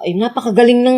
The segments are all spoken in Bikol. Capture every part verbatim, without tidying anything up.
Ay, napakagaling ng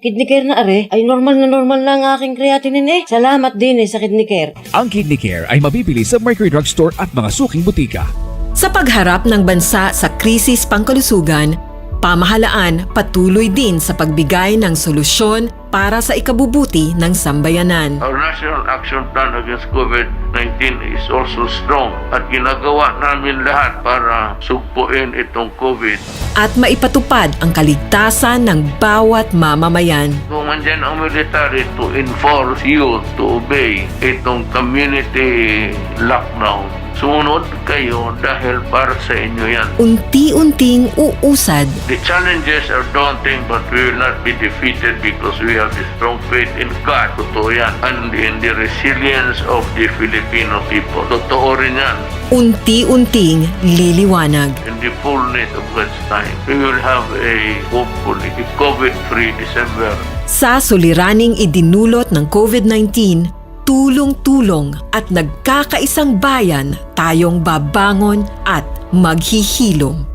kidney care na are. Ay, normal na normal na ang aking creatinine eh. Salamat din eh sa kidney care. Ang Kidney Care ay mabibili sa Mercury Drug Store at mga suking butika. Sa pagharap ng bansa sa krisis pangkalusugan, pamahalaan patuloy din sa pagbigay ng solusyon para sa ikabubuti ng sambayanan. Our National Action Plan against COVID nineteen is also strong at ginagawa namin lahat para sugpuin itong COVID. At maipatupad ang kaligtasan ng bawat mamamayan. Kung andyan ang military to enforce you to obey itong community lockdown, sumunod kayo dahil para sa inyo yan. Unti-unting uusad. The challenges are daunting, but we will not be defeated because we have a strong faith in God. Totoo yan. And in the resilience of the Filipino people. Totoo rin yan. Unti-unting liliwanag. In the fullness of God's time, we will have a, hopefully, a COVID-free December. Sa suliraning idinulot ng COVID nineteen, tulong-tulong at nagkakaisang bayan tayong babangon at maghihilom.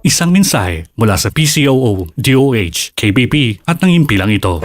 Isang mensahe mula sa P C O O, D O H, K B P at ng himpilang ito.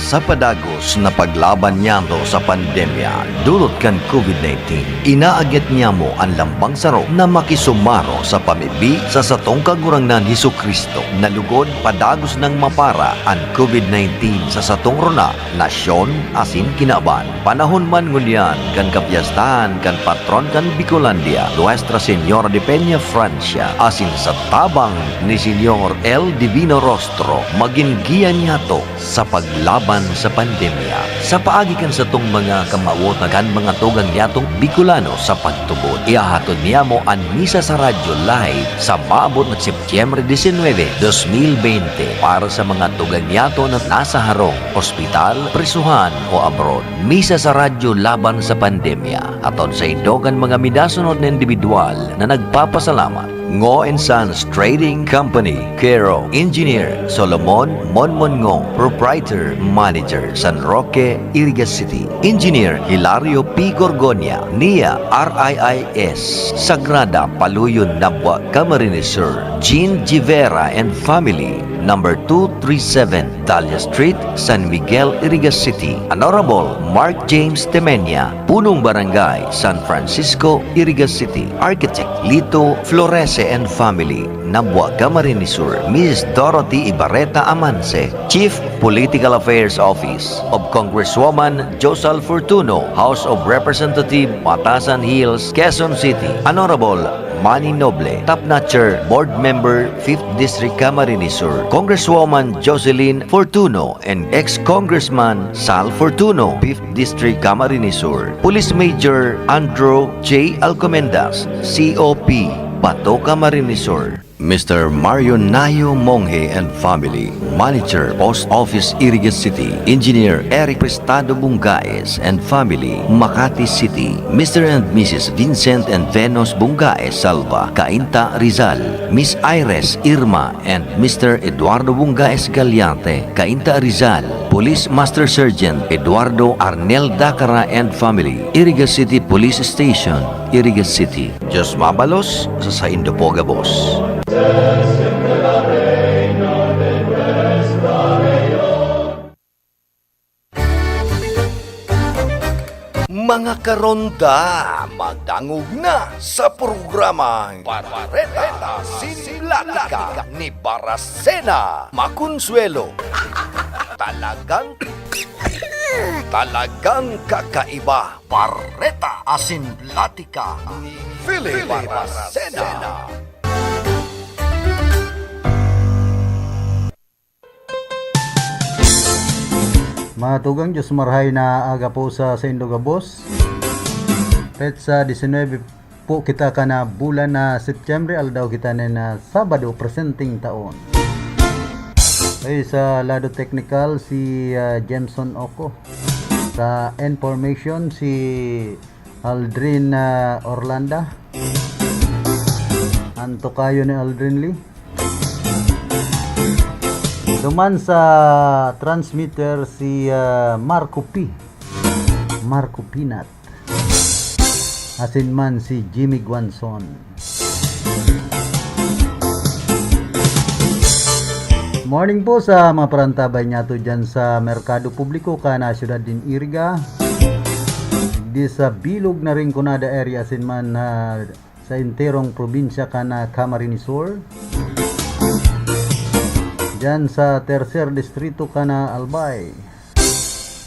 Sa padagos na paglaban niyato sa pandemya dulot kan COVID nineteen, inaagit niyamo an lambang saro na makisumaro sa pamibi sa satong Kagurangnan Jesu-Cristo. Na lugod padagos nang mapara an COVID nineteen sa satong rona, nasyon asin kinaban. Panahon man ngunyan kan kapyastahan kan patron kan Bicolandia, Nuestra Señora de Peñafrancia, asin sa tabang ni Señor El Divino Rostro, magin giya niyato sa paglaban sa pandemya. Sa paagi kan satong mga kamawotan kan mga tugang niyatong Bicolano sa pagtubod, ihahatod niyamo an Misa sa Radyo Live sa maabot na Setyembre disinwebe, dos mil bente, para sa mga tugang niyato na nasa harong, ospital, prisohan, o abroad. Misa sa Radyo Laban sa Pandemya. Aton saindo kan mga minasunod na indibidwal na nagpapasalamat. Ngo and Sons Trading Company, Kero, Engineer Solomon Monmon Ngo, Proprietor, Manager, San Roque, Iriga City. Engineer Hilario P. Gorgonia, N I A, R I I S, Sagrada, Paluyon, Nabua, Camarines Sur. Jean Givera and family, number two three seven Dahlia Street, San Miguel, Iriga City. Honorable Mark James Temenia, Punong Barangay, San Francisco, Iriga City. Architect Lito Florese and family, Nabua, Camarines Sur. Missus Dorothy Ibarreta Amanse, Chief Political Affairs Office of Congresswoman Josal Fortuno, House of Representative, Batasan Hills, Quezon City. Honorable Manny Noble, Top Notcher, Board Member, Fifth District, Camarines Sur. Congresswoman Jocelyn Fortuno and ex-Congressman Sal Fortuno, Fifth District, Camarines Sur. Police Major Andrew J. Alcomendas, C O P, Bato, Camarines Sur. Mister Mario Nayo Monghe and family, Manager, Post Office, Iriga City. Engineer Eric Prestado Bungaes and family, Makati City. Mister and Missus Vincent and Venus Bungaes Salva, Cainta, Rizal. Miss Ires Irma and Mister Eduardo Bungaes Galiante, Cainta, Rizal. Police Master Sergeant Eduardo Arnel Dacara and family, Iriga City Police Station, Iriga City. Diyos mabalos sa saindo po gabos. Mga karonda, magdangog na sa programang Bareta sin Latika ni Baracena Maconsuelo. Talagang, talagang kakaiba. Bareta asin Latika ni Philip Baracena. Mga tugang, Diyos marhay na aga po sa saindo gabos. Petsa disinwebe po kita kan bulan na Setyembre, aldaw kita nin Sabado, presenteng taon. Ay, sa lado teknikal, si, ah, Jemson Oco. Sa information, si Aldrin, ah, Orlanda. Ang tokayo ni Aldrin Lee. Duman sa transmitter si, ah, Marco P. Marco Pinat. asin man si Jimmy Guanzon. Morning po sa mga parantabay niyato dyan sa Merkado Publiko, kan, ah, siyudad nin Iriga. Di sa bilog na Rinconada area, asin man, ah, sa enterong probinsya kan, ah, Camarines Sur. Dyan sa Tercer Distrito kan, ah, Albay.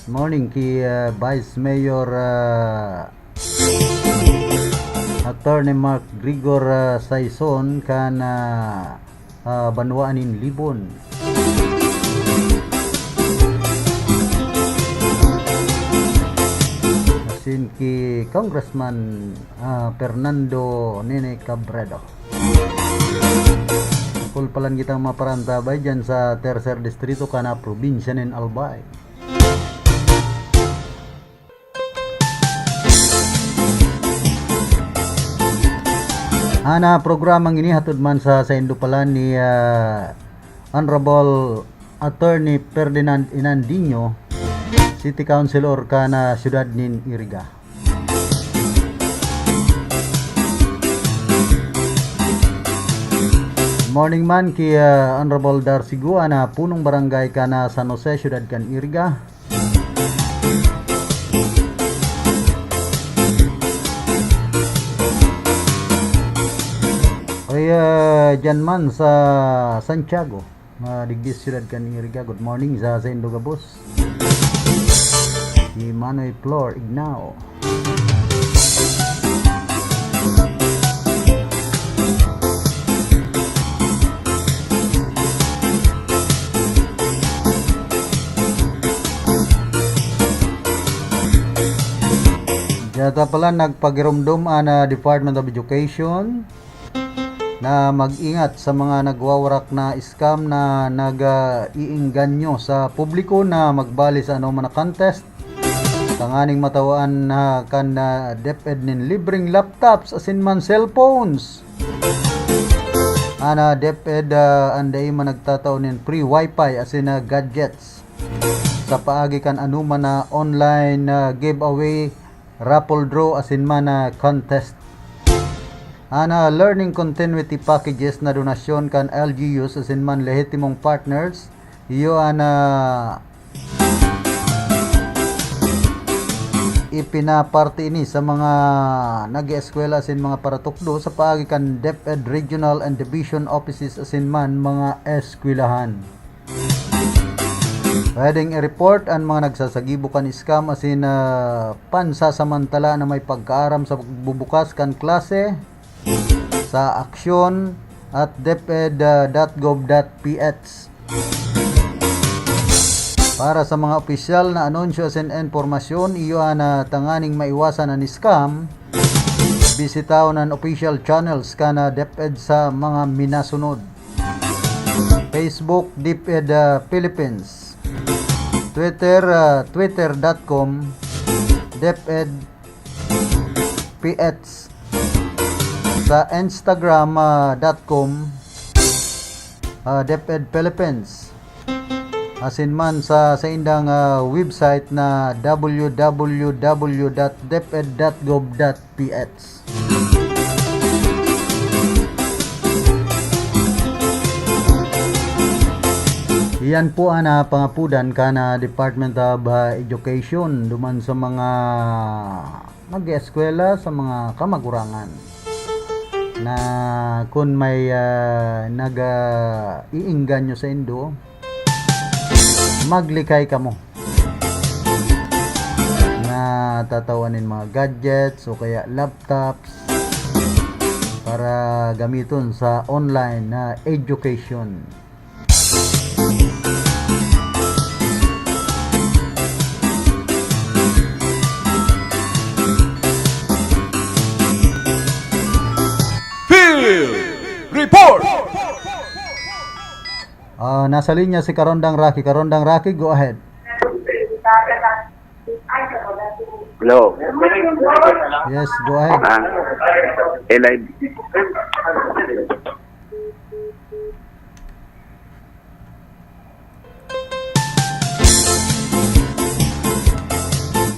Morning ki, ah, Vice Mayor, ah, Attorney Mark Grigor, ah, Saison kan, ah, ah, banwaan nin Libon. Asin ki Congressman, ah, Fernando Nene Cabredo. Dakul palan kitang maparantabay dyan sa Tercer Distrito kan, ah, probinsya nin Albay. Ana programang ini hatod man sa saindo palan ni, ah, Honorable Attorney Ferdinand Inandinho, City Councilor kan, ah, siyudad nin Iriga. Morning man ki, ah, Honorable Darcy Gua na punong barangay kan, ah, San Jose, siyudad kan Iriga. Oy, ah, dyan man sa Santiago, ah, digdi siyudad kan Iriga. Good morning sa saindo gabos. Si Manoy Flor Ignao. Data pala, nagpagiromdom an, ah, Department of Education na mag-ingat sa mga nagwawarak na scam na nag-, ah, iingganyo sa publiko na magbali sa anoman na contest tanganing matawan na kan, ah, DepEd nin libreng laptops asin man cellphones. An, ah, DepEd, ah, an dai man nagtatao nin free wifi asin, ah, gadgets sa paagi kan anoman na online, ah, giveaway, raffle draw asin man, ah, contest. An, ah, learning continuity packages na donasyon kan L G Us asin man lehitimong partners, iyo an, ah, ipinaparte ini sa mga nag-eeskwela asin mga paratukdo sa paagi kan DepEd Regional and Division Offices asin man mga eskwelahan. Pwedeng i-report an mga nagsasagibo kan scam asin, ah, pansasamantala na may pagkaaram sa pagbubukas kan klase sa aksyon at deped dot gov dot ph. Para sa mga opisyal na anunsyo asin impormasyon, iyo an, ah, tanganing maiwasan an scam, bisitahon an official channels kan, ah, DepEd sa mga minasunod: Facebook, DepEd, ah, Philippines; Twitter, ah, twitter dot com, DepEd P H; sa Instagram, ah, dot com, ah, DepEd Philippines; asin man sa saindang, ah, website na w w w dot deped dot gov dot ph. Iyan po an, ah, pangapodan kan, ah, Department of, ah, Education duman sa mga nag-eeskwela, sa mga kamagurangan, na kun may, ah, nag, ah, iingganyo saindo, maglikay kamo na tatawan nin mga gadgets o kaya laptops para gamiton sa online na education. Field Report! Ah, nasa linya si Karondang Rocky. Karondang Rocky, go ahead. Hello. Yes, go ahead. Ah, eh, live.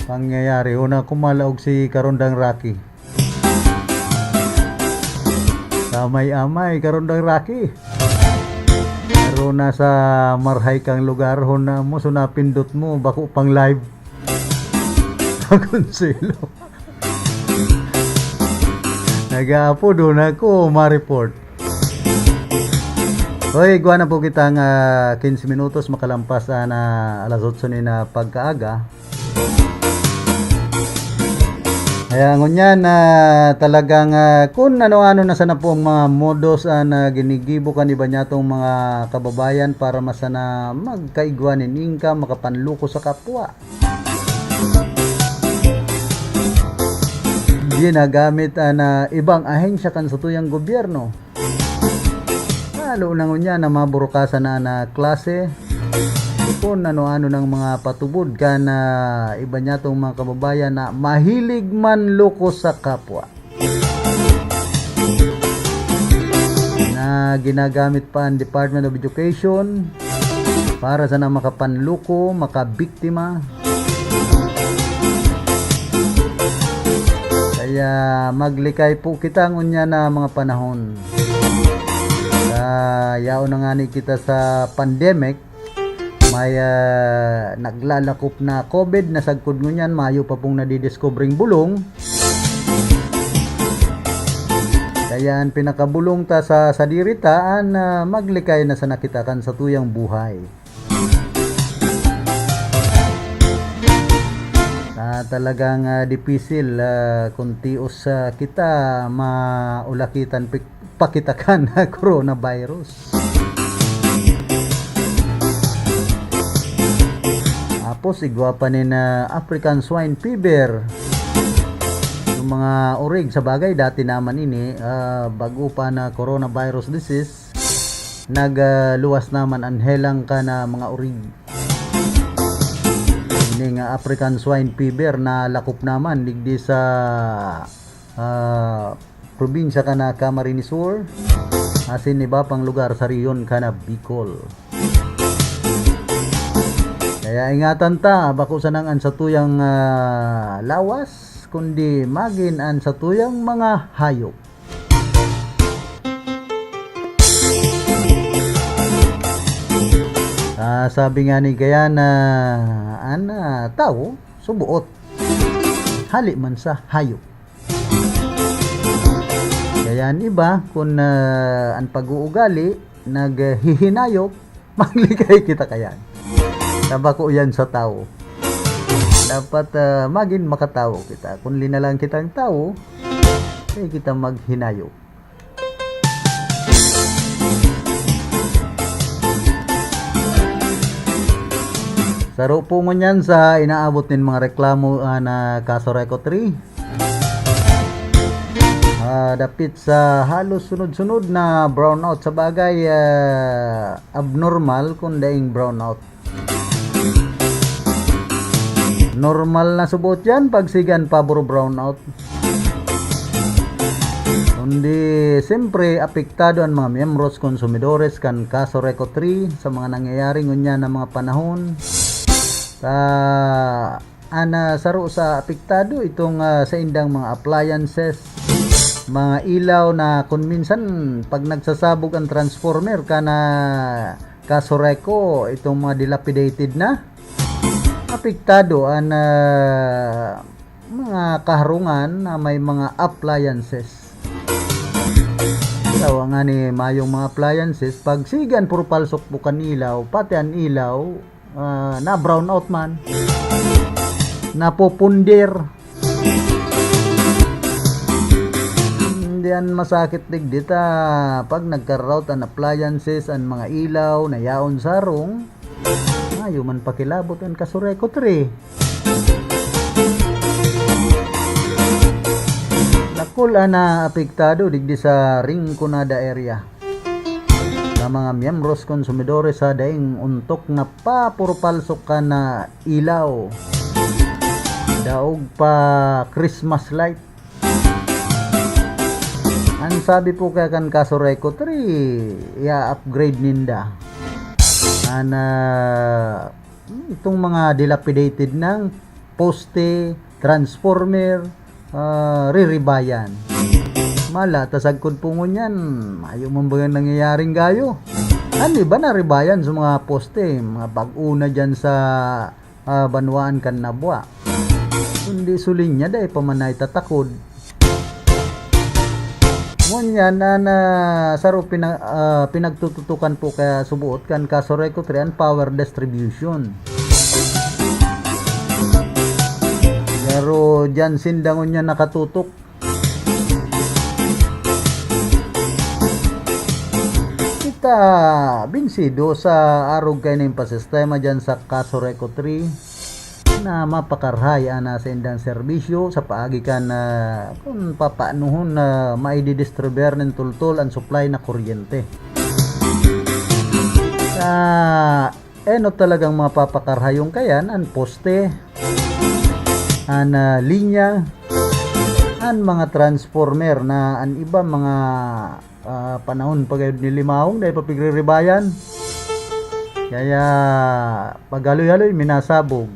Pangyayari, una ko malaog si Karondang Rocky. Amay-amay, karon daw, Rocky. Pero nasa marahay kang lugar, hon na mo, so napindot mo, bako pang live. Konselo. Nag-aapod, hon ako, ma-report. Hoy, igwa na po kita nga quince minutos, makalampas na alas otso ni na pagkaaga. Kaya ngunyan, ah, talagang, ah, kun ano-ano na sana po ang mga modus, ah, na ginigibo kan iba niyatong mga kababayan para masana magkaigwa nin income, makapanluko sa kapwa. Ginagamit an, ah, ibang ahensya kan satuyang gobyerno. Lalo na ngunyan na maburukasan na na klase. Kung ano-ano ng mga patubod kan, ah, iba niyatong mga kababayan na mahilig manloko sa kapwa. Na ginagamit pa ang Department of Education para sana makapanloko, makabiktima. Kaya maglikay po kita ngunyan na mga panahon. Sa yaon na ngani kita sa pandemic, may, ah, naglalakop na COVID na sagkod ngunyan, mayo pa pong nadidiskubreng bulong. Kaya ang pinakabulong ta sa sadiri ta, an, ah, maglikay na sana kita kan satuyang buhay. Ah, talagang, ah, dipisil, ah, kun tios, ah, kita maulakitan pik-, pakitakan na coronavirus. Tapos, igwa pa nin, ah, African Swine Fever. Yung mga orig, sa bagay, dati naman ini, ah, bago pa na coronavirus disease, nagluwas naman an helang kan mga orig. Ini nga African Swine Fever na lakop naman digdi sa, ah, probinsya kan Camarines Sur, asin iba pang lugar sa rehiyon kan Bicol. Kaya ingatan ta, bako sanang an satuyang, ah, lawas, kundi magin an satuyang mga hayop. Ah, sabi nga ni Gayana, an, ah, tawo, subuot. Hali man sa hayop. Kaya an iba, kun, ah, an pag-uugali, naghihinayop, maglikay kita kayan. Tabako yan sa tawo. Dapat, ah, magin makatawo kita. Kun linalang kitang tawo, di kita maghinayop. Saro po ngunyan sa inaabot nin mga reklamo, ah, na Caso Reco three. Ah, dapit sa halos sunod-sunod na brownout. Sa bagay, ah, abnormal kung daing brownout. Normal na subot yan pag sigan pabor brownout. Kundi, siyempre, apektado an mga miyembros, konsumidores kan Caso Reco three sa mga nangyayari ngunyan na mga panahon. Sa, an, ah, saro sa apektado, itong, ah, saindang mga appliances, mga ilaw na kun minsan pag nagsasabog ang transformer kan, ah, Caso Reco, itong mga dilapidated na, apektado an, ah, mga kaharungan na may mga appliances. Yawa nga ni mayong mga appliances, pag sigan puro palsok po kan ilaw, pati an ilaw, ah, na brownout man, napupunder. Diyan masakit digdi ta pag nagkaraot an appliances, an mga ilaw na yaon sa harong, mayo man pakilabot an Caso Reco three. Dakul an naapektado digdi sa Rinconada area. Sa mga miyembros, konsumidores sa daing ontok na papurpalsok kan, ah, ilaw, daog pa Christmas light. An sabi po kaya kan Caso Reco three, i-upgrade ninda an, ah, itong mga dilapidated ng poste, transformer, ah, riribayan. Mala ta sagkod po ngunyan, mayo man bagang nangyayaring gayo. An iba naribayan sa mga poste, mga bag-o na diyan sa, ah, banwaan kan Nabua. Kundi sa linya, dai pa man naitatakod. Ngunyan, an, ah, saro pina-, ah, pinagtututukan po kaya subuot kan Casureco three an power distribution. Pero diyan sinda ngunyan nakatutok. Kita binsido sa arog kaining pasistema diyan sa Casureco three na mapakarahay an, ah, saindang serbisyo sa paagi kan, ah, kun papaanohon na maididistribuir nin tultol an supply na kuryente. Sa enot talagang mapapakarahayong kayan, an poste, an, ah, linya, an mga transformer na an iba mga, ah, panahon pa gayod ni limawong dai pa pigriribayan. Kaya paghaloy-haloy, minasabog.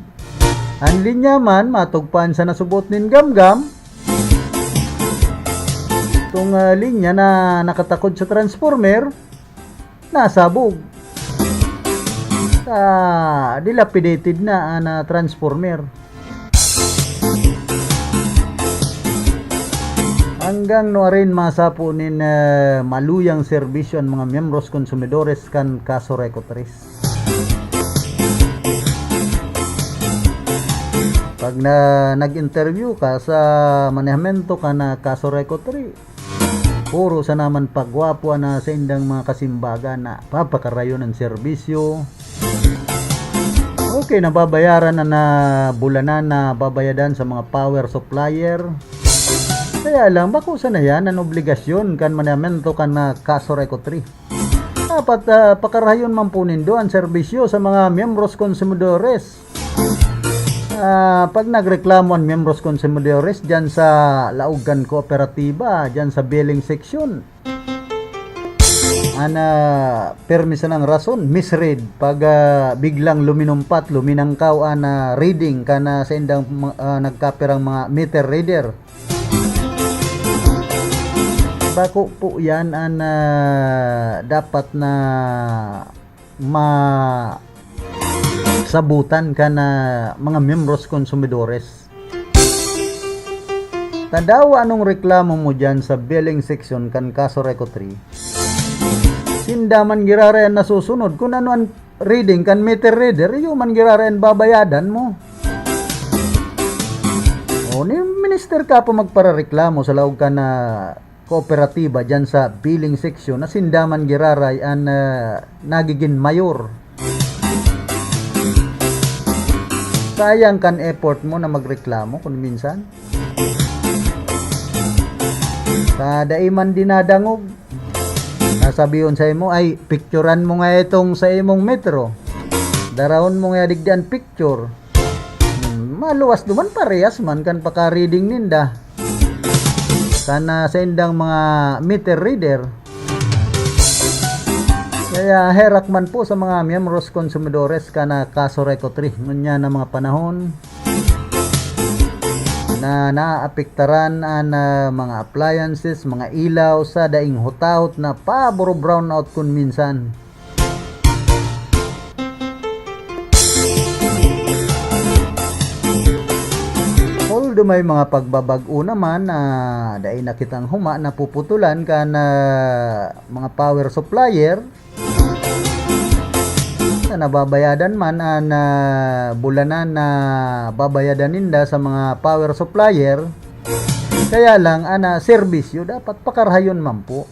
An linya man, matugpaan sa nasubot nin gamgam. Itong, ah, linya na nakatakod sa transformer, nasabog. Ah, dilapidated na an, ah, transformer. Hanggang nuarin masapo nin, ah, maluyang serbisyo an mga miyembros konsumidores kan Casureco three. Pag na, nag-interview ka sa manehamento kan, ah, Casureco three, puro sana man pagwapo an, ah, saindang mga kasimbagan na papakarayon an serbisyo. Okay, nababayaran an, ah, bulanan na babayadan sa mga power supplier. Kaya lang, bako sana yan an obligasyon kan manehamento kan, ah, Casureco three. Dapat, ah, pakarahayon man po nindo an serbisyo sa mga miyembros konsumidores. Ah, pag nagreklamo an miyembros konsumidores diyan sa laog kan kooperatiba, diyan sa billing section, an, ah, pirmi sanang rason, misread. Pag, ah, biglang luminumpat, luminangkaw an, ah, reading kan, ah, saindang, ah, nagkapirang mga meter reader. Bako po yan an, ah, dapat na masabutan kan, ah, mga miyembros konsumidores. Tadawa anong reklamo mo diyan sa billing section kan Casureco three. Sinda man giraray an nasusunod kun ano an reading kan meter reader, iyo man giraray an babayadan mo. O, ni minister ka pa magparareklamo sa laog kan, ah, kooperatiba diyan sa billing section na sinda man giraray an, ah, nagigin mayor. Sayang kan effort mo na magreklamo kun minsan. Sa dai man dinadangog, sasabihon sa imo, "Ay, picturan mo nga itong sa imong metro. Darahon mo nga digdi an picture." Hmm, maluwas duman, parehas man kan paka-reading ninda. Kan, ah, saindang mga meter reader. Kaya herak man po sa mga miyembros konsumidores kan, ah, Casureco three. Ngunyan na mga panahon na naapektaran an, ah, mga appliances, mga ilaw sa daing hutahot na paboro-brownout kun minsan. Although may mga pagbabag-o naman na dai na kitang huma napuputulan kan, ah, mga power supplier, na nababayadan man an, ah, bulanan na babayadan ninda sa mga power supplier. Kaya lang, an, ah, serbisyo dapat pakarahayon man po.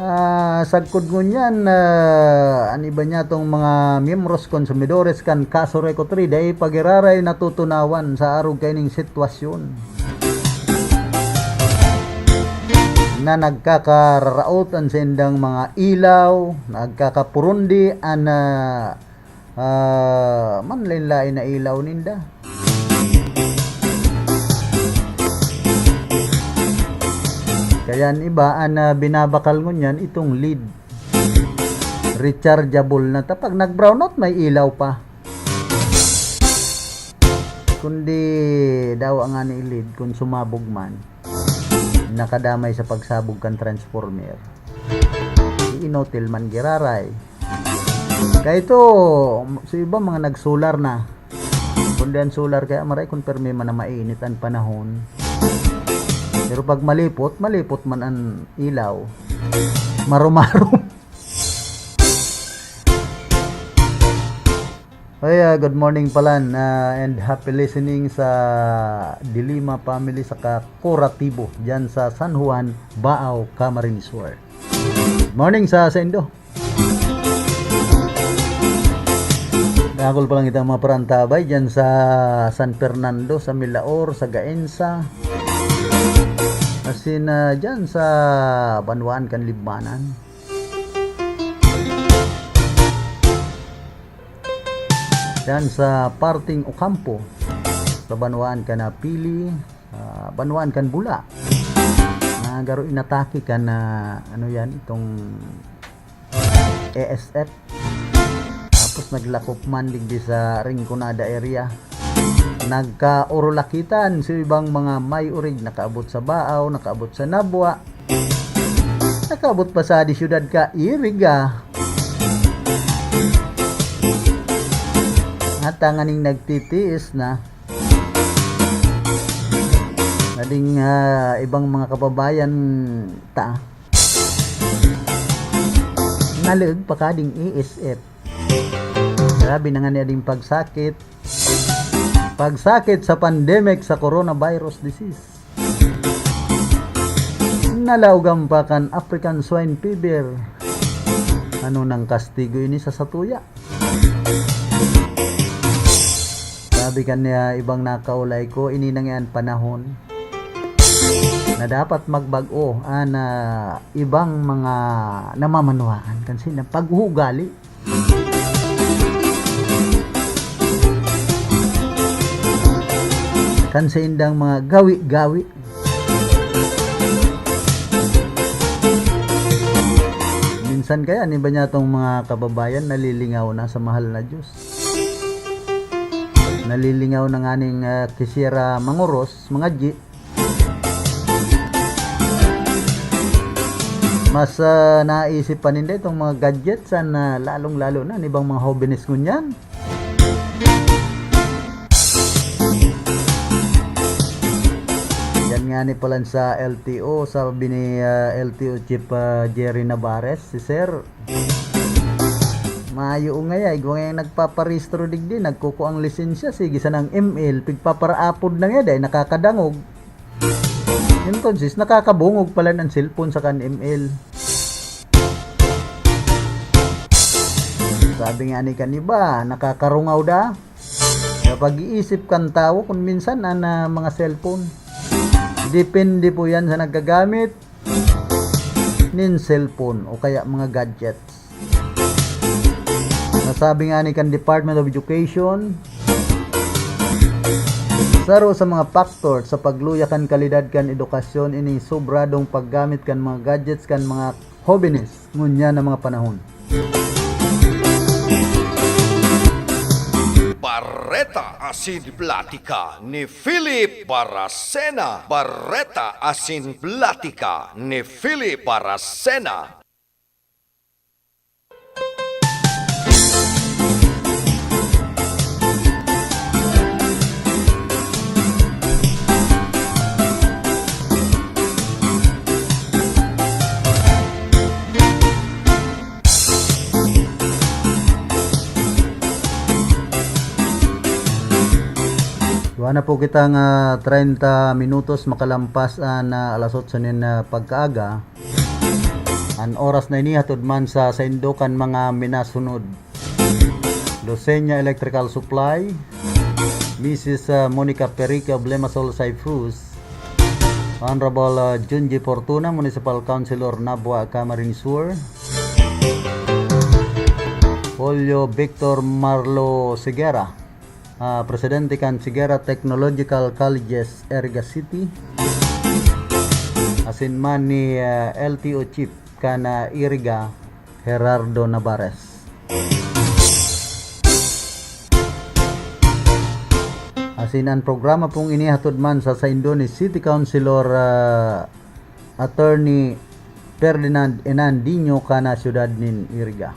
Ah, sagkod ngunyan, ah, an iba niya tong mga miyembros, konsumidores kan Casureco three, dai pa giraray natutunawan sa arog kaining sitwasyon na nagkakararaot an saindang mga ilaw, nagkakapurundi an, ah, ah, manlaen-laen na ilaw ninda. Kaya an iba, an, ah, binabakal ngunyan itong lead. Rechargeable na. Ta pag nag-brownout, may ilaw pa. Kundi dawa ngani ilid kun sumabog man, nakadamay sa pagsabog kan transformer, iinotil man giraray. Kaya ito, sa iba mga nag-solar na. Kundi ang solar kaya maray kun permi man na mainit ang panahon. Pero pag malipot, malipot man ang ilaw. Marumarom. Ay, ah, good morning pala, ah, and happy listening sa Dilima family saka Kuratibo dyan sa San Juan, Baao, Camarines Sur. Morning sa, sa Indo. Dakul pa lang itang mga parantabay dyan sa San Fernando, sa Milaor, sa Gaenza. Asin, ah, dyan sa banwaan kan Libmanan. Dyan sa parting Ocampo, sa banwaan kan Pili, ah, banwaan kan Bula. Na garo inatake kan, ah, ano yan, itong A S F. Tapos naglakop man digdi sa Rinconada area. Nagkaurulakitan sa ibang mga may urig, nakaabot sa Baao, nakaabot sa Nabua, nakaabot pa sa di syudad ka, Iriga. At tanganing nagtitiis na. Nading, ah, ibang mga kababayan ta. Nalaog pa kading A S F. Grabe na nga niya ding pagsakit. Pagsakit sa pandemic sa coronavirus disease. Nalaogan pa kan African Swine Fever. Ano nang kastigo ini sa satuya? Sabi kan niya, ibang nakaulay ko, ini na nga an panahon na dapat magbag-o an, ah, ibang mga namamanwaan kan sinda pag-uugali. Kan saindang mga gawi-gawi. Minsan kaya, an iba niya tong mga kababayan nalilingaw na sa mahal na Diyos. Nalilingaw na nganing, ah, kisiera mangoros, mga G. Mas, ah, naisip pa ninda itong mga gadgets, an, ah, lalong-lalo na an ibang mga hobenes ngunyan. Yan nga ni palan sa L T O, sabi ni, ah, L T O Chief, ah, Jerry Navarez, si Sir, mayo ngaya, igwa ngayang nagpaparehistro digdi, nagkukuang lisensya, sige sanang M L, pigpaparaapod na ngaya, dai nakakadangog. Entonces, nakakabungog palan an cellphone saka an M L. Sabi nga ni kan iba, nakakarungaw da. Sa pag-iisip kan tawo, kun minsan an, ah, mga cellphone. Depende po yan sa naggagamit nin cellphone o kaya mga gadgets. Nasabi nga ni kan Department of Education, saro sa mga factor sa pagluya kan kalidad kan edukasyon ining sobradong paggamit kan mga gadgets kan mga hobenes ngunyan na mga panahon. Bareta asin Platika ni Philip Baracena. Bareta asin Platika ni Philip Baracena. Duwa na po kita nga treinta minutos makalampas an, ah, alas otso nin, ah, pagkaaga. An oras na ini hatod man sa saindo kan mga minasunod. Lucena Electrical Supply, Missus, ah, Monica Perica of Lemasol, Cyprus, Honorable, ah, Junji Fortuna, Municipal Councilor, Nabua, Camarines Sur, Julio Victor Marlo Segura, ah, presidente kan Segura Technological Colleges, Iriga City, asin man ni, ah, L T O Chief kan, ah, Iriga, Gerardo Navarez. Asin an programa pong ini hatod man sa saindo ni City Councilor, ah, Attorney Ferdinand Enandinho, kana siyudad nin Iriga.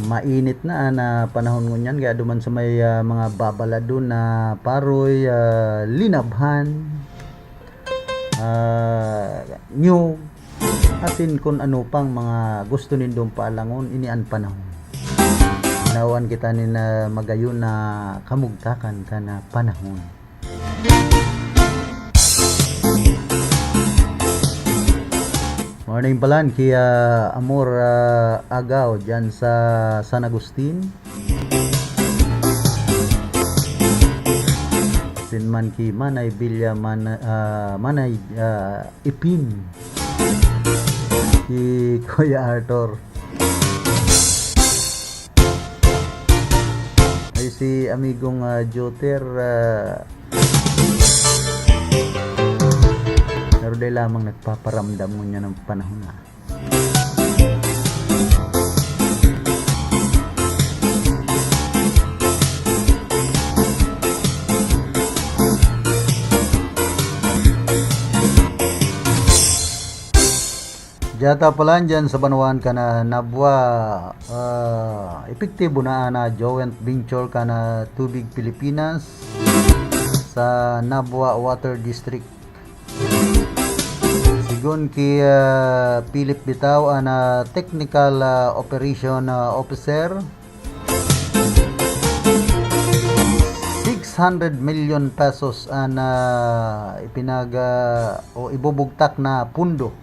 Mainit na an, ah, panahon ngunyan, kaya duman sa may, ah, mga babaladon na paroy, ah, linabhan, ah, niyog, asin kun ano pang mga gusto nindong paalangon, ini an panahon. Nawan kita nin, ah, magayon na kamugtakan kan, ah, panahon. Morning palan ki, ah, Amor, ah, Agaw diyan sa San Agustin. Asin man ki Manay Bilya, Man-, ah, Manay, ah, Ipin. Ki Kuya Arthur. Ay, si amigong, ah, Joter, ah, pero dai lamang nagpaparamdam ngunyan ng panahon, ah. Diata palan diyan sa banwaan kan, ah, Nabua, ah, epektibo na an, ah, joint venture kan, ah, Tubig Pilipinas sa Nabua Water District. Sigon ki, ah, Philip Bitao, an, ah, technical, ah, operation, ah, officer, six hundred million pesos an, ah, ipinag-, ah, o ibubugtak na pundo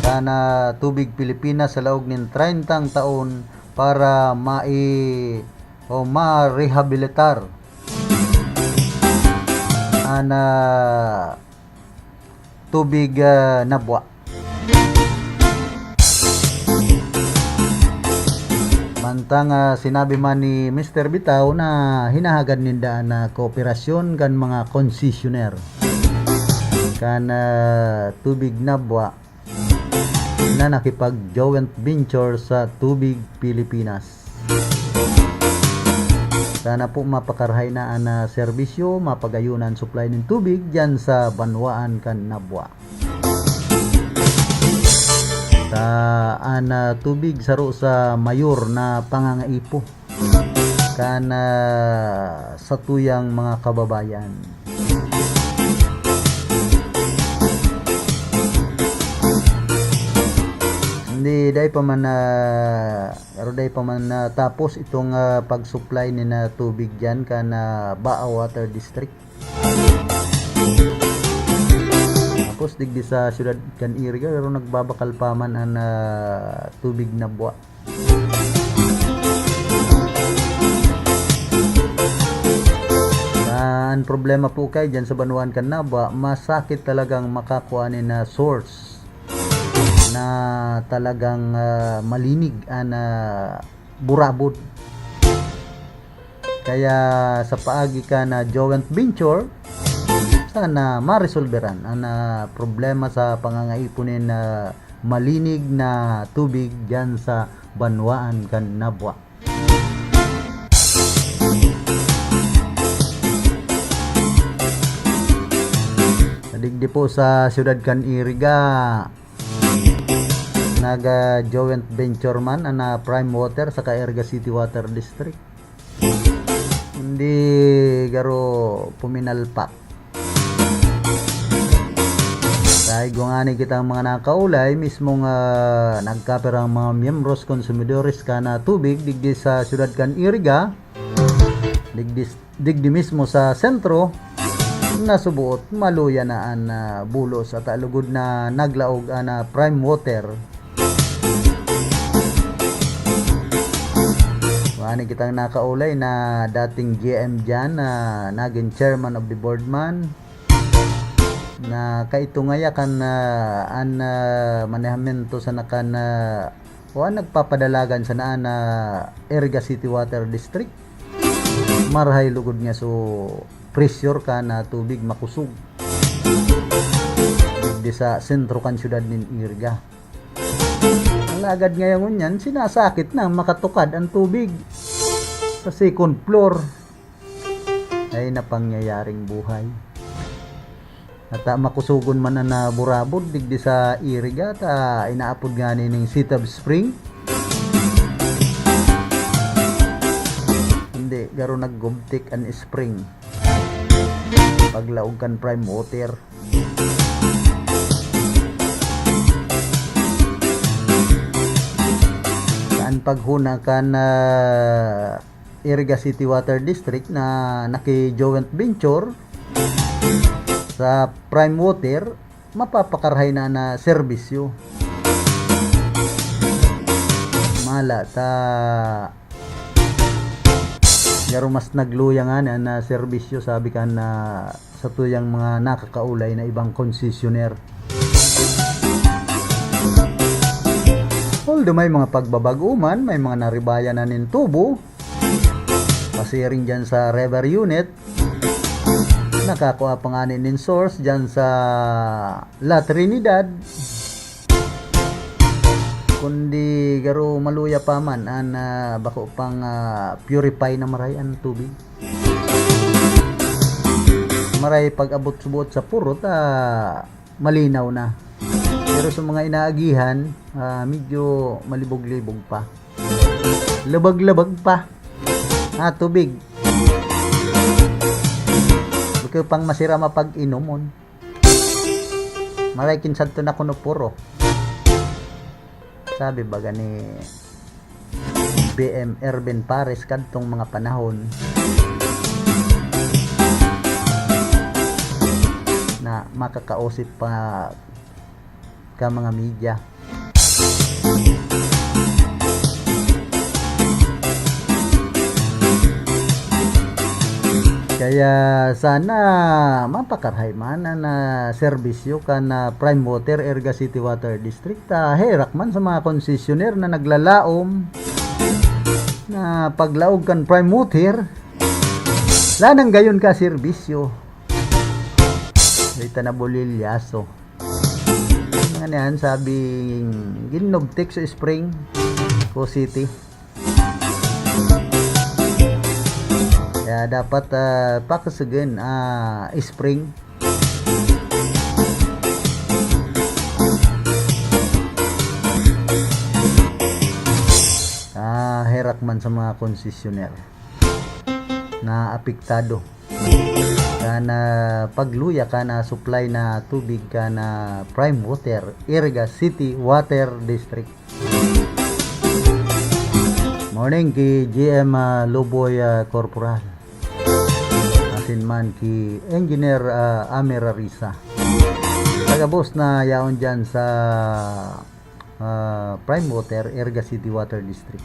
kan, ah, Tubig Pilipinas sa laog nin treyntang taon para mai-, o marehabilitar an, ah, Tubig, ah, Nabua. Mantang, ah, sinabi man ni Mister Bitao na hinahagad ninda an, ah, kooperasyon kan mga konsesyoner kan, ah, Tubig Nabua na nakipag-joint venture sa Tubig Pilipinas. Sana po mapakarahay na an, ah, serbisyo, mapagayon an supply nin tubig diyan sa banwaan kan Nabua. Ta an, ah, tubig saro sa mayor na pangangaipo kan, ah, satuyang mga kababayan. Hindi, dai pa man na, pero dai pa man natapos itong, ah, pag-supply ni na tubig diyan kan, ah, Baa Water District. Tapos digdi sa siyudad kan Iriga, pero nagbabakal pa man an, ah, Tubig Nabua. Ah, an problema po kay diyan sa banwaan kan Nabua, masakit talagang makakua nin, ah, source na talagang, ah, malinig an, ah, burabod. Kaya sa paagi kan, ah, joint venture, sana maresolberan an, ah, problema sa pangangaipo nin, ah, malinig na tubig diyan sa banwaan kan Nabua. Digdi po sa siyudad kan Iriga, nag, ah, joint venture man an, ah, Prime Water saka Iriga City Water District. Hindi garo puminalpak. Sa igwa ngani kitang mga nakaulay, mismong, ah, nagkapirang mga miyembros, konsumidores kan, ah, tubig digdi sa siyudad kan Iriga, digdi, digdi mismo sa sentro, nasuboot maluya na an, ah, bulos at alugod na naglaog an, ah, Prime Water. Wani kitang nakaulay na dating G M diyan, na naging chairman of the board man, na kaito ngaya kan, ah, an, ah, manehamento sana kan, ah, o an nagpapadalagan sana an, ah, Iriga City Water District. Marahay lugod nga so pressure kan, ah, tubig makusog. di sa sentro kan syudad nin Iriga. Alagad ngayong ngunyan, sinasakit na makatukad an tubig sa second floor. Ay, napangyayaring buhay. At, ah, makusogon man an, ah, burabod digdi sa Iriga, ta inaapod ngani ning Sitab Spring. Hindi, garo naggubtik an spring. Paglaog kan prime water. Saan paghuna kan, ah, Iriga City Water District na naki-joint venture sa Prime Water, mapapakarahay na na serbisyo. Mala ta garo mas nagluya ngani an, ah, serbisyo, sabi kan, ah, satuyang mga nakakaulay na ibang konsesyoner. Although may mga pagbabago man, may mga naribayan na nin tubo, pasiring dyan sa river unit, nakakua pa ngani nin source dyan sa La Trinidad. Kundi garo maluya pa man an, ah, bako pang, ah, purify na maray an tubig. Maray pag-abot-subot sa purot, ah, malinaw na. Pero sa mga inaagihan, ah, medyo malibog-libog pa. Labag-labag pa. Ah, tubig. Bako pang masira mapag-inomon. Maray kin sadto na kuno puro. Sabi baga ni B M Ervin Pares kadtong mga panahon na makakausip pa ka mga media. Kaya sana mapakarahay man an, ah, serbisyo kan, ah, Prime Water, Iriga City Water District. Ah, herak man sa mga konsesyoner na naglalaom na paglaog kan Prime Water, lanang gayon ka serbisyo. Dita na bulilyaso. Mga niyan, sabing ginugtik sa spring ko city. Kaya dapat, ah, pakusugan, ah, spring. Ah, herak man sa mga konsesyoner na apektado kan, ah, pagluya kan, ah, supply na tubig kan, ah, Prime Water, Iriga City Water District. Morning ki G M, ah, Luboy, ah, Corporal. Asin man ki Engineer, ah, Amir Arisa. Kagabos na yaon dyan sa, ah, Prime Water, Iriga City Water District.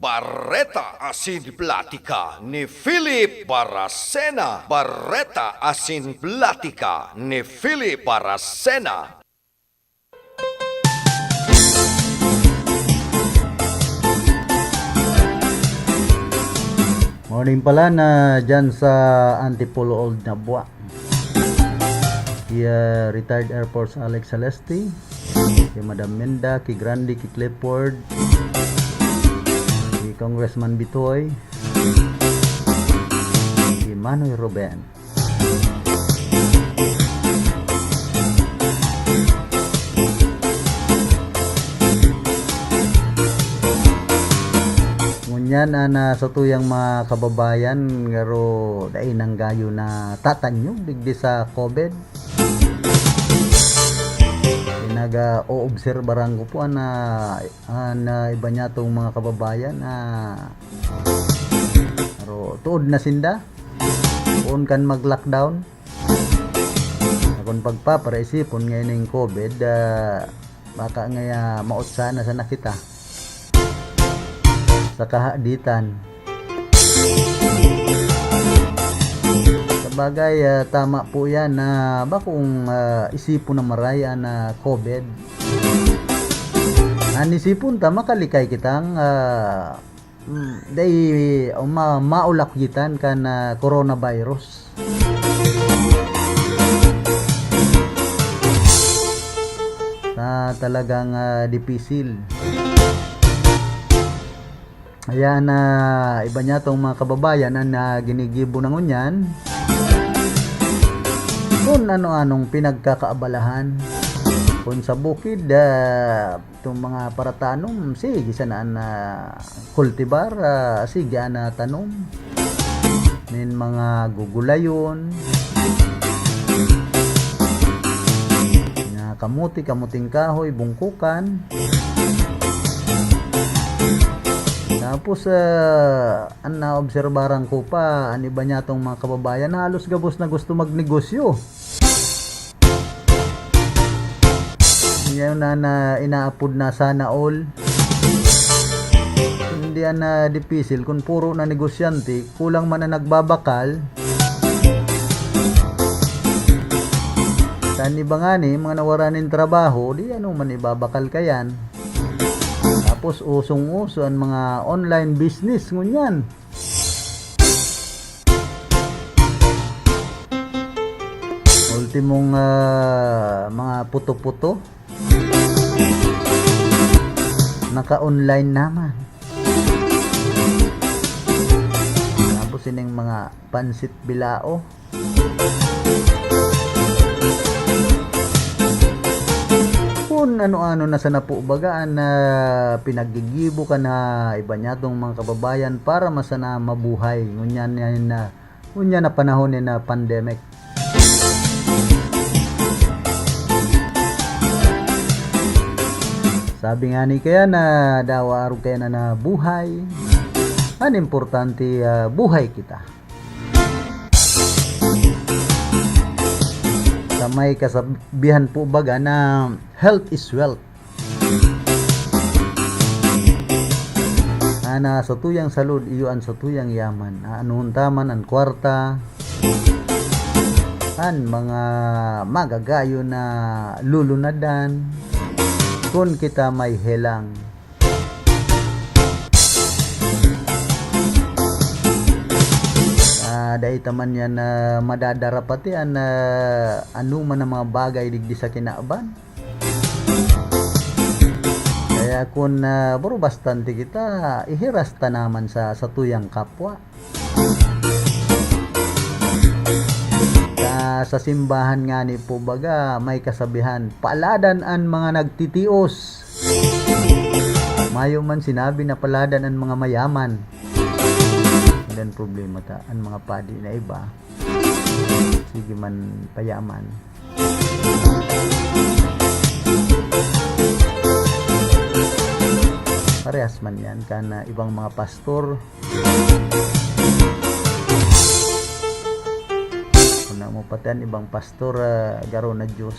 Bareta asin platika ni Philip Baracena. Bareta asin platika ni Philip Baracena. Morning pala na dyan sa Antipolo Old Nabua. Ki, ah, retired Air Force Alex Celeste, ki Madam Menda, ki Grande, ki Clifford, ki Congressman Bitoy, ki Manoy Ruben. Ngunyan, an, ah, satuyang mga kababayan, garo dai nanggayo natatanyog digdi sa COVID. Pinag-oobserbaran ko po an, ah, an, ah, iba niyatong mga kababayan na, pero tuod na sinda. Poon kan mag-lockdown. Akon pagpaparaisipon ngaining COVID, ah, baka ngaya mautsa na sana kita. sa kahaditan. Sabagay, ah, tama po yan na bakong, ah, isipon na maray an, ah, COVID. An isipon ta, makalikay kitang, ah, mm, dai, o ma-, maulakyitan kan, ah, coronavirus. Na talagang, ah, dipisil. Ayan, ah, iba niya tong mga kababayan an, ah, ginigibo na ngunyan. Kun ano-anong pinagkakaabalahan. Kun sa bukid, ah, itong mga paratanom, sige sana an, ah, kultibar, ah, sige an, ah, tanom. Nin mga gugulayon, na kamote, kamuting kahoy, bungkukan. Tapos, ah, an naobserbaran ko pa, an iba niya tong mga kababayan, halos gabos na gusto magnegosyo. Yan na, na inaapod na sana all. Hindi yan na dipisil kun puro na negosyante, kulang man na nagbabakal. Sa iba ngani, mga nawara nin trabaho, di ano man ibabakal kayan. Tapos usong-uso an mga online business ngunyan. Ultimong, ah, mga puto-puto. Naka-online naman. Tapos ining mga pansit bilao. Kun ano-ano na sana po baga an, ah, pinaggigibo kan iba niya tong mga kababayan para masana mabuhay. Ngunyan yan na, ngunyan na panahon ni na pandemic. Sabi nga ni kaya na dawa arog kaya na nabuhay. An importante, ah, buhay kita. Sa may kasabihan po baga na health is wealth. Ana, sa tuyang salud, iyo an sa tuyang yaman. Aanuhon ta man an kwarta, an mga magagayon na lulunadan, kun kita may helang. Ah, dai ta man yan na madadara pati an, ah, anoman na mga bagay digdi sa kinaban. Kaya kun, ah, boro bastante kita, ihiras ta naman sa, sa tuyang kapwa. Sa, sa simbahan ngani po baga, may kasabihan, "Paladan an mga nagtitios." Mayo man sinabi na paladan an mga mayaman. Ilan problema ta, an mga padi na iba, sige man payaman. Parehas man yan kan, ah, ibang mga pastor. Kuna mo pati an ibang pastor, ah, garo na Diyos.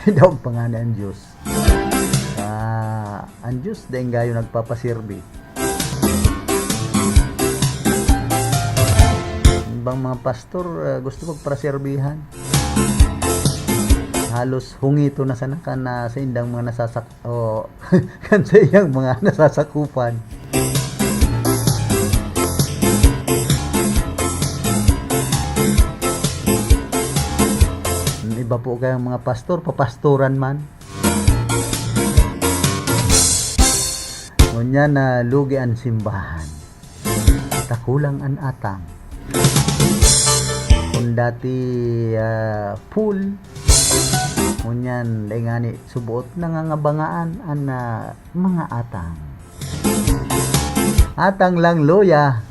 Daog pa ngani an Diyos. Ah, an Diyos dai gayo nagpapaserbi. Ibang mga pastor, ah, gusto magparaserbihan. Halos hungito na sana kan, ah, sa indang mga nasasak-, o, kan sa iyang mga nasasakupan. Iba po kayang mga pastor, papastoran man. Ngunyan na lugi an simbahan. Takulang an atang. Kung dati, ah, full, ngunyan, dai ngani, subuot nangangabangaan an, ah, mga atang. Atang lang, luya.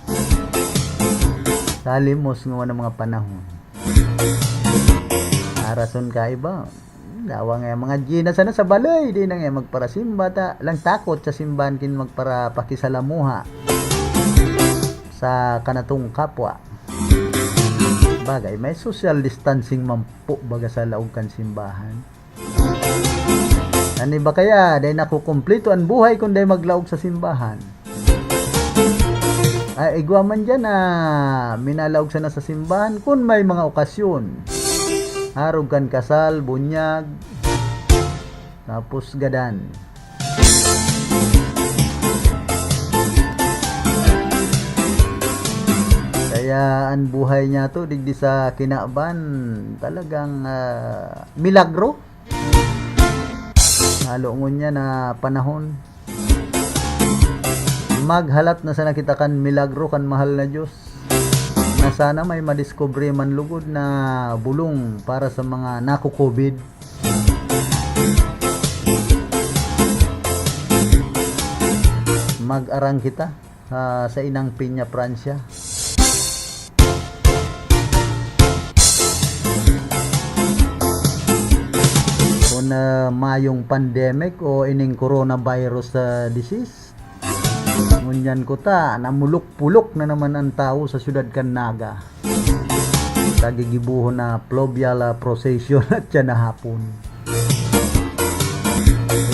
Sa limos nga mga panahon. Arason ka iba. Dawa nga mga G na sana sa balay, di na nga magparasimba ta. Lang takot sa simbahan kin magparapakisalamuha sa kanatong kapwa. Bagay, may social distancing man po baga sa laog kan simbahan. An iba kaya, dai nakukumpleto an buhay kun dai maglaog sa simbahan. Ay, igwa man diyan na minalaog sana sa simbahan kun may mga okasyon. Arog kan kasal, bunyag, tapos gadan. Kaya an buhay niyato digdi sa kinaban, talagang, ah, milagro. Halo ngunyan na panahon. Maghalat na sana kita kan milagro kan mahal na Diyos, na sana may madiskubre man lugod na bulong para sa mga nako-covid. Mag-arang kita sa, sa inang Peña Francia. Kun, ah, mayong pandemic o ining coronavirus, ah, disease, ngunyan kuta, namulok-pulok na naman an tawo sa siyudad kan Naga. Kagigibohon na fluvial, ah, procession at siya na hapon.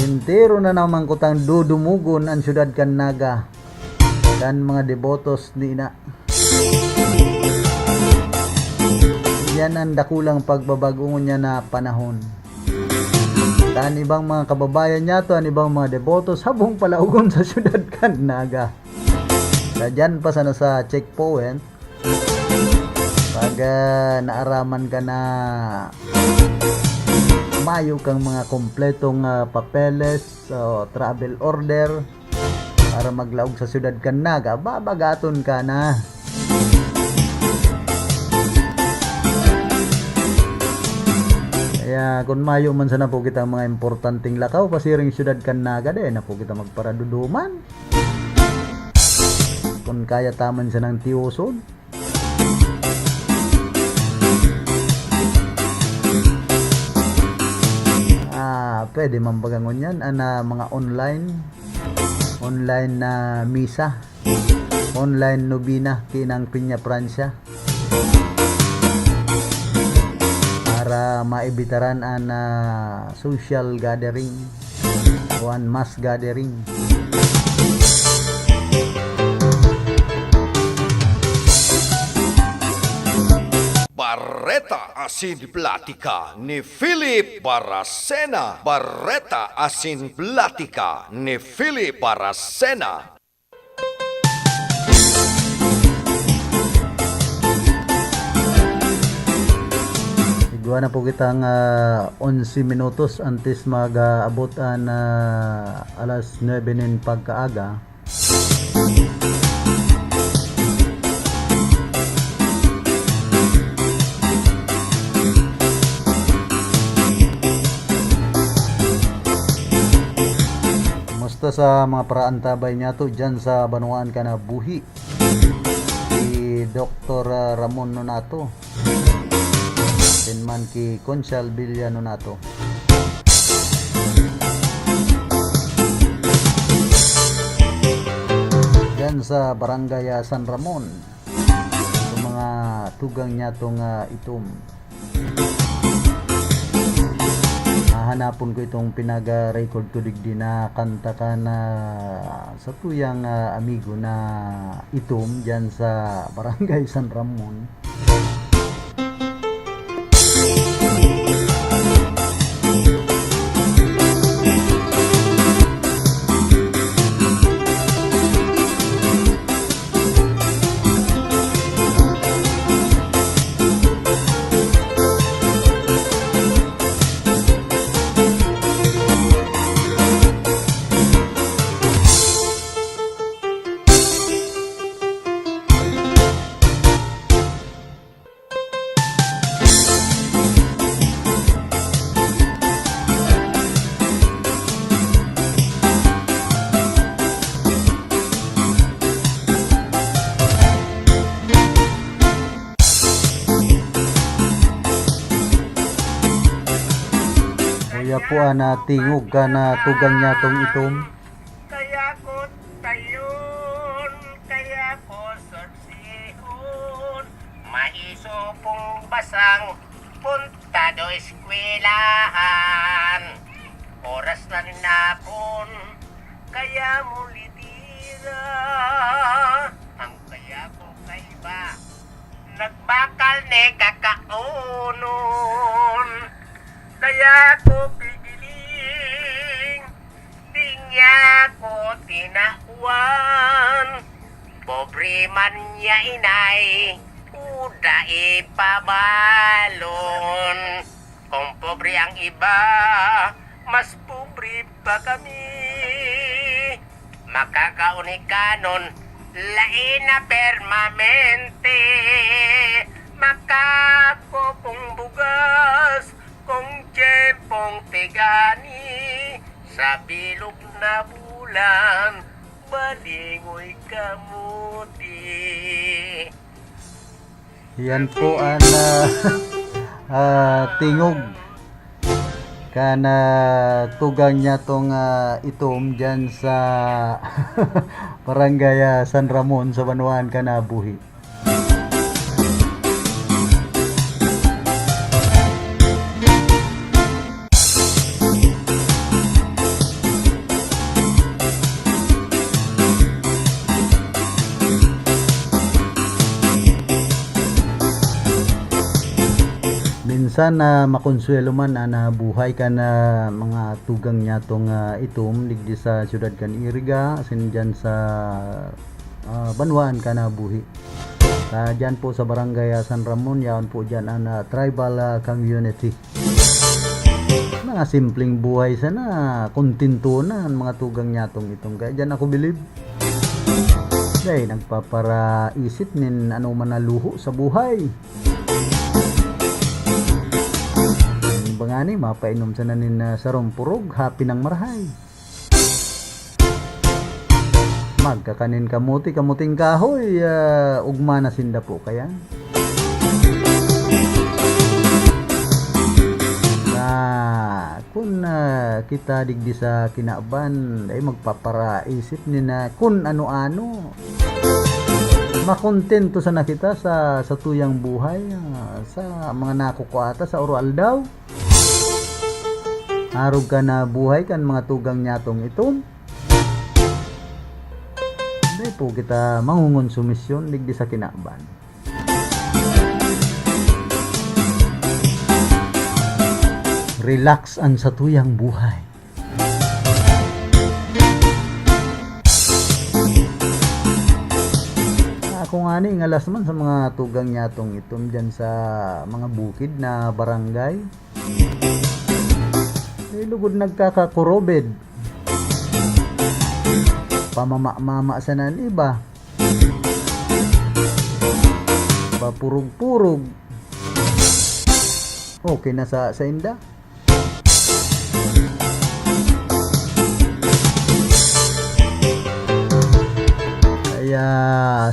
Entero na naman kutang dudumugon an siyudad kan Naga, kan mga debotos ni Ina. Yan an dakulang pagbabago ngunyan na panahon. Kan ibang mga kababayan niyato, an ibang mga debotos, habong palaogon sa siyudad kan Naga. Sa diyan pa sana sa checkpoint, pag, ah, naaraman ka na mayo kang mga kompletong, ah, papeles o travel order para maglaog sa siyudad kan Naga, babagaton ka na. Kaya kun mayo man sana po kitang mga importanteng lakaw pasiring siyudad kan Naga, dai na po kita magparaduduman. Kun kaya ta man sanang tiyoson. Ah, pwede man baga ngunyan, an, ah, mga online, online na misa, online nobena, ki Inang Peña Francia. Para maibitaran an, ah, social gathering o an mass gathering. Bareta asin Platika ni Philip Baracena. Bareta asin Platika ni Philip Baracena. Igwa na po kitang, ah, onse minutos antes mag-aabot an, ah, alas nuebe nin pagkaaga. Kumusta sa mga paraantabay niyato diyan sa banwaan kan, ah, buhi? Si Doktor, ah, Ramon Nonato. Asin man ki Conchal Villano nato. Diyan sa Barangay, ah, San Ramon, sa mga tugang niya tong, ah, itom. Hahanapon ko itong pinag-record ko digdi na kanta kan satuyang, ah, amigo na itom diyan sa Barangay San Ramon. Uya po, ah, natingog ka na tugang niya tong itom. Kaya ko tayon, kaya ko sursiyon, maiso pong basang punta do eskwelahan. Oras na nin hapon, kaya mo litira. Ang kaya ko kaiba, nagbakal ne kakaonon. Kaya ko pigiling, di niya ko tinawan. Pobre man niya, inay, kuda ipabalon. Kung pobre ang iba, mas pobre pa kami. Makakaunikanon, lain na permamente. Makakupong bugas, kung tiyempong tigani. Sa bilog na bulan, balingoy kamuti. Yan po ang, ah, ah, tingog kan, ah, tugang niya tong, ah, itom dyan sa Barangay, ah, San Ramon sa Banwaan kan Nabuhi. Minsan na makonsuwelo man an, ah, buhay kan, ah, mga tugang niya tong, ah, itom digdi sa siyudad kan Iriga, asin diyan sa, ah, banwaan kan Nabuhi. Ah, diyan po sa Barangay, ah, San Ramon, yaon po diyan an, ah, tribal, ah, community. Mga simpleng buhay sana, kontento na an mga tugang niya tong itom. Kaya diyan ako bilib. Dai nagpaparaisip nin anoman na luho sa buhay. Ano ba ngani, mapainom sana nin, ah, sarong purog, happy nang marahay. Magkakanin kamote, kamuting kahoy, ah, ugma na sinda po kaya. Na kun, ah, kita digdi sa kinaban, ay magpaparaisip ni na kun ano-ano. Makontento sana kita sa, sa tuyang buhay, ah, sa mga nakukuha ta sa oro-aldaw. Arog kan buhay kan mga tugang niya tong itom. Dai po kita mangongonsumisyon digdi sa kinaban. Relax an satuyang buhay. Ako ngani, ngalas man sa mga tugang niya tong itom dyan sa mga bukid na barangay. Eh, lugod nagkakakurobid. Pamama-mama sana an iba. Papurog-purog. Okay na sa, sa inda. Kaya,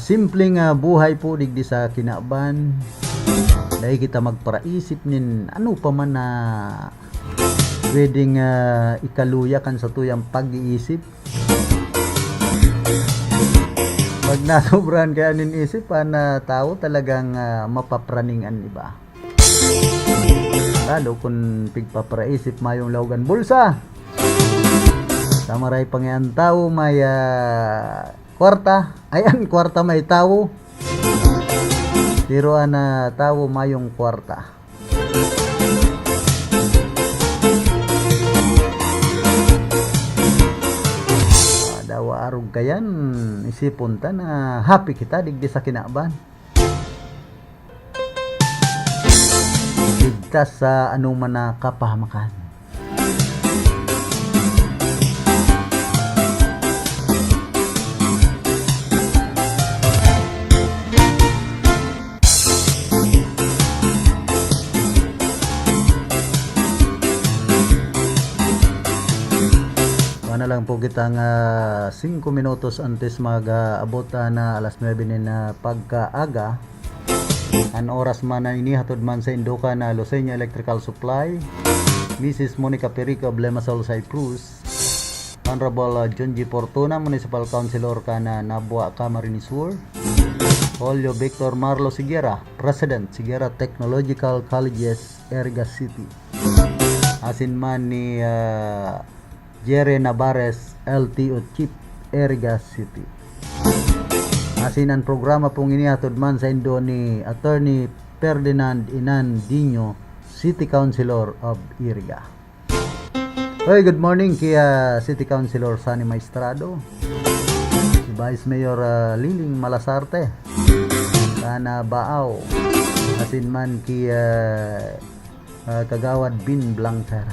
simpleng, ah, buhay po digdi sa kinaban. Dai kita magparaisip nin ano pa man na pwedeng, ah, ikaluya kan satuyang pag-iisip. Pag nasobrahan kaya nin isip an, ah, tawo, talagang, ah, mapapraning an iba. Lalo kun pigpaparaisip mayong laog an bulsa. Sa maray pa nga an tawo may, ah, kwarta, ay, an kwarta may tawo. Pero an, ah, tawo mayong kwarta. Ah, dawa arog kayan, isipon ta na happy kita digdi sa kinaban. Ligtas sa anoman na kapahamakan. Kuha na lang po kitang, ah, singko minutos antes mag, ah, abot, ah, na alas nuebe nin, ah, pagkaaga. An oras man na ini, hatod man sa Indokan na Luceño Electrical Supply, Missus Monica Perico of Lemasol, Cyprus, Honorable, ah, John G Fortuna, Municipal Councilor kan Nabua, Camarines Sur, Julio Victor Marlo Siguiera, President, Siguiera Technological Colleges, Iriga City. asin man ni, ah, Jerry Navarez, L T O Chief, Iriga City. Asin an programa pong ini hatod man saindo ni Attorney Ferdinand Inan Dino, City Councilor of Iriga. Hoy, good morning ki, ah, City Councilor Sonny Maestrado, si Vice Mayor, ah, Liling Malasarte, kan, ah, Baao, asin man ki, ah, ah, Kagawad Bin Blancera,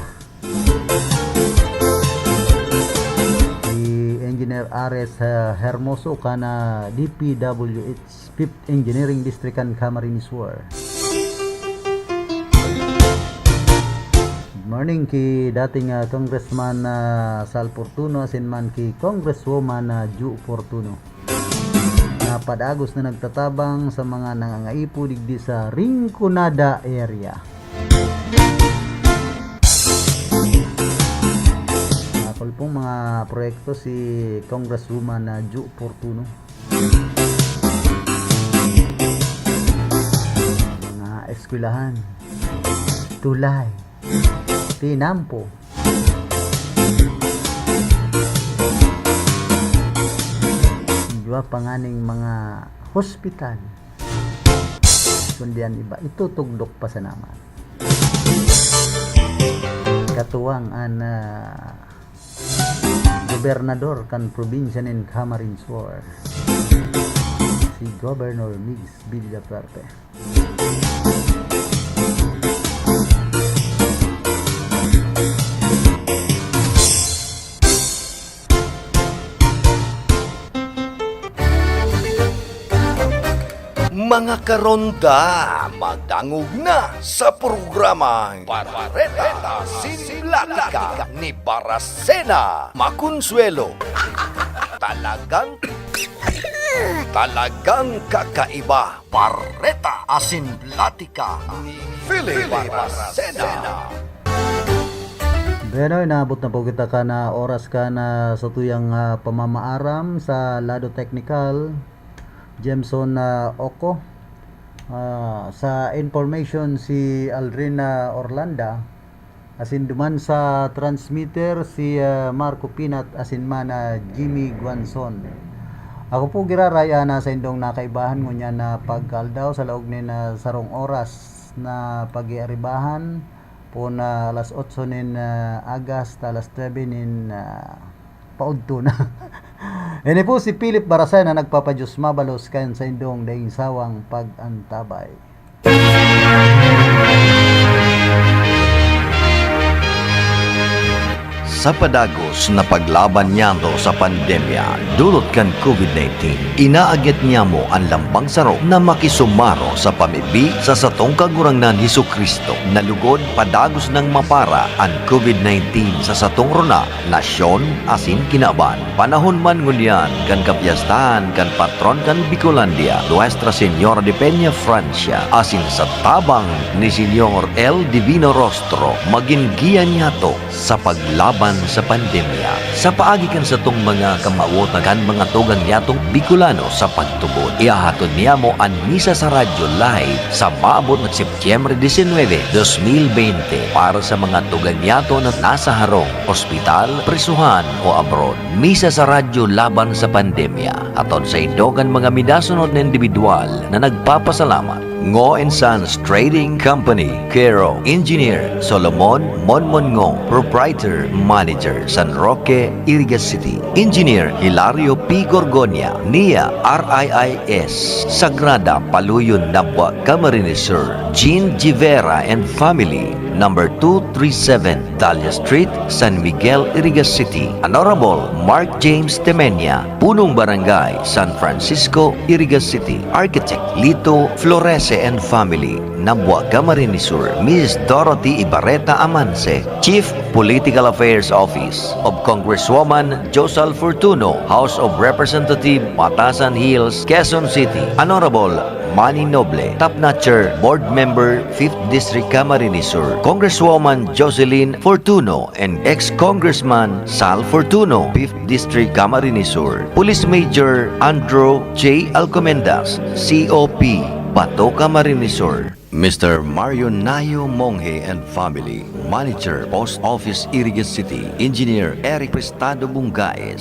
si Engineer Ares, ah, Hermoso, kan, ah, D P W H Fifth Engineering District kan Camarines Sur. Good morning ki dating, ah, Congressman, ah, Sal Fortuno asin man ki Congresswoman, ah, Ju Fortuno, na padagos na nagtatabang sa mga nangangaipo digdi sa Rinconada area. Dakul pong mga proyekto si Congresswoman, ah, Ju Fortuno. Mga eskwelahan, tulay, tinampo. Duwa pa nganing mga hospital. Kundi an iba, itutugdok pa sana man. Katuwang an, ah, gobernador kan probinsya nin Camarines Sur, si Governor Migs Villafuerte. Mga karonda, madangog na sa programang Bareta asin Platika ni Baracena Maconsuelo. Talagang, talagang kakaiba. Bareta asin Platika ni Philip Baracena. Bueno, inaabot na po kita kan oras kan satuyang, ah, pamamaaram. Sa lado teknikal, Jemson, ah, Oco. Ah, sa information, si Aldrin, ah, Orlanda. Asin duman sa transmitter, si, ah, Marco Pinat asin man, ah, Jimmy Guanzon. Ako po giraray an saindong nakaibahan ngunyan na pagkaaldaw sa laog nin, ah, sarong oras na pag-iaribahan, poon na alas otso nin, ah, aga hasta alas nuebe nin, ah, paudto na. Ini po si Philip Barasay na nagpapadiyos mabalos kan saindong daing sawang pag-antabay. Sa padagos na paglaban niyato sa pandemya dulot kan COVID nineteen, inaagit niyamo an lambang saro na makisumaro sa pamibi sa satong Kagurangnan Jesu-Cristo, na lugod padagos nang mapara an COVID nineteen sa satong rona, nasyon, asin kinaban. Panahon man ngunyan kan kapyastahan kan patron kan Bicolandia, Nuestra Señora de Peña Francia, asin sa tabang ni Señor El Divino Rostro, magin giya niyato sa paglaban sa pandemya. Sa paagi kan satong mga kamawotan kan mga tugang niyatong Bicolano sa pagtubod, ihahatod niyamo an misa sa radyo live sa maabot na Setyembre disinwebe, dos mil bente, para sa mga tugang niyato na nasa harong, ospital, prisuhan, o abroad. Misa sa radyo laban sa pandemya. Aton saindo kan mga minasunod na indibidwal na nagpapasalamat. Ngo and Sons Trading Company, care of Engineer Solomon Monmon Ngo, Proprietor Manager, San Roque, Iriga City. Engineer Hilario P. Gorgonia, N I A R I I S, Sagrada, Paluyon, Nabua, Camarines Sur. Jean Givera and family, number two three seven, Dahlia Street, San Miguel, Iriga City. Honorable Mark James Temenia, Punong Barangay, San Francisco, Iriga City. Architect Lito Florese and family, Nabua, Camarines Sur. Miss Dorothy Ibarreta Amance, Chief Political Affairs Office of Congresswoman Josal Fortuno, House of Representative, Batasan Hills, Quezon City. Honorable Manny Noble, Top Notcher, Board Member, Fifth District, Camarines Sur. Congresswoman Jocelyn Fortuno and ex-Congressman Sal Fortuno, Fifth District, Camarines Sur. Police Major Andrew J. Alcomendas, C O P, Bato, Camarines Sur. Mister Mario Nayo Monghe and family, Manager, Post Office, Iriga City, Engineer Eric Prestado Bungais,